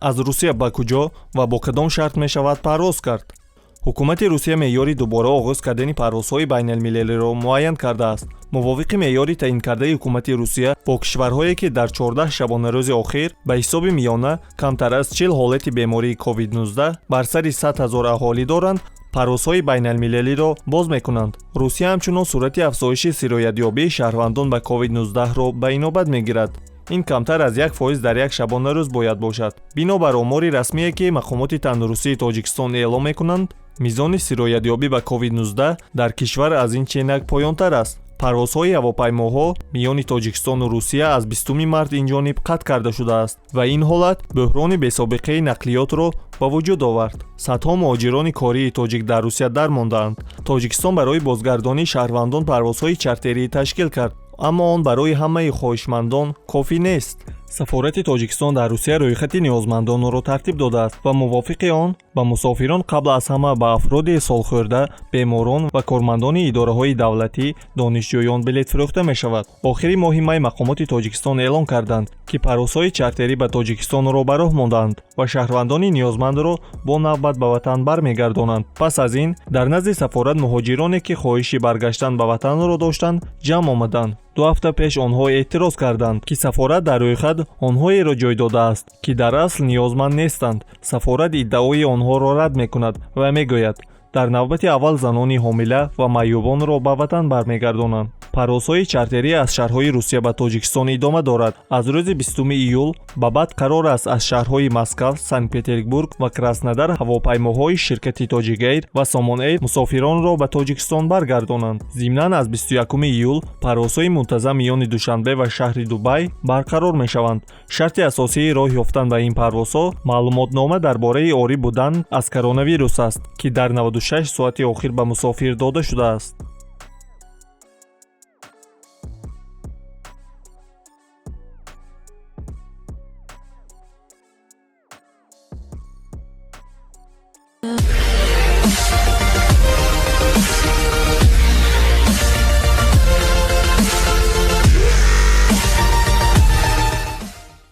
Аз Русия ба куҷо ва бо кадом шарт мешавад парвоз кард? Ҳукумати Русия меъёри дубора оғоз кардани парвозҳои байналмилалиро муайян кардааст. Мувофиқи меъёри таъинкардаи ҳукумати Русия, бо кишварҳое, ки дар 14 шабонарӯзи охир ба ҳисоби миёна камтар аз 40 ҳолати бемории COVID-19 бар сари 100 ҳазор аҳолӣ доранд, парвозҳои байналмилалиро боз мекунанд. Русия ҳамчунон суръати афзоиши сироятёбии шаҳрвандон ба COVID-19-ро ба инобат мегирад. Ин камтар аз 1% дар як шабонарӯз бояд бошад. Бинобар омори расмие, ки мақомоти тандурустии Тоҷикистон эълом мекунанд, мизони сироятёбӣ ба COVID-19 дар кишвар аз ин ченак поёнтар аст. Парвозҳои ҳавопаймоҳо миёни Тоҷикистону Русия аз 20 март инҷониб қатъ карда шудааст ва ин ҳолат бӯҳрони бесобиқаи нақлиётро ба вуҷуд овард. Садҳо муҳоҷирони кории тоҷик дар Русия дармондаанд. Тоҷикистон барои бозгардонии шаҳрвандон парвозҳои чартерӣ ташкил кард, аммо он барои ҳамаи хоҳишмандон кофӣ нест. Сафорати Тоҷикистон дар Русия рӯйхати ниёзмандонро тартиб додааст ва мувофиқи он ба мусофирон, қабл аз ҳама ба афроди солхӯрда, беморон ва кормандони идораҳои давлатӣ, донишҷӯён билет фурӯхта мешавад. Охири моҳи май мақомоти Тоҷикистон эълон карданд, ки парвозҳои чартерӣ ба Тоҷикистонро ба роҳ мондаанд ва шаҳрвандони ниёзмандро бо навбат ба ватан бармегардонанд. Пас аз ин дар назди сафорат муҳоҷироне, ки хоҳиши баргаштан ба ватанро доштанд, ҷамъ омаданд. 2 ҳафта пеш онҳо эътироз карданд, ки сафорат дар рӯйхат онҳоеро ҷой додааст, ки дар асл ниёзманд нестанд. Сафорат иддаои онҳоро рад мекунад ва мегӯяд, дар навбати аввал занони ҳомила ва маъюбонро ба ватан бармегардонанд. Парвозҳои чартерӣ аз шаҳрҳои Русия ба Тоҷикистон идома дорад. Аз рӯзи 20 июл ба баъд қарор аст аз шаҳрҳои Москав, Санкт Петербург ва Краснодар ҳавопаймоҳои ширкати Тоҷикэйр ва Сомон Эйр мусофиронро ба Тоҷикистон баргардонанд. Зимнан, аз 21 июл парвозҳои мунтазам миёни Душанбе ва шаҳри Дубай барқарор мешаванд. Шарти асосии роҳ ёфтан ба ин парвозҳо маълумотнома дар бораи орӣ будан аз коронавирус аст, ки дар 96 соати охир ба мусофир дода шудааст.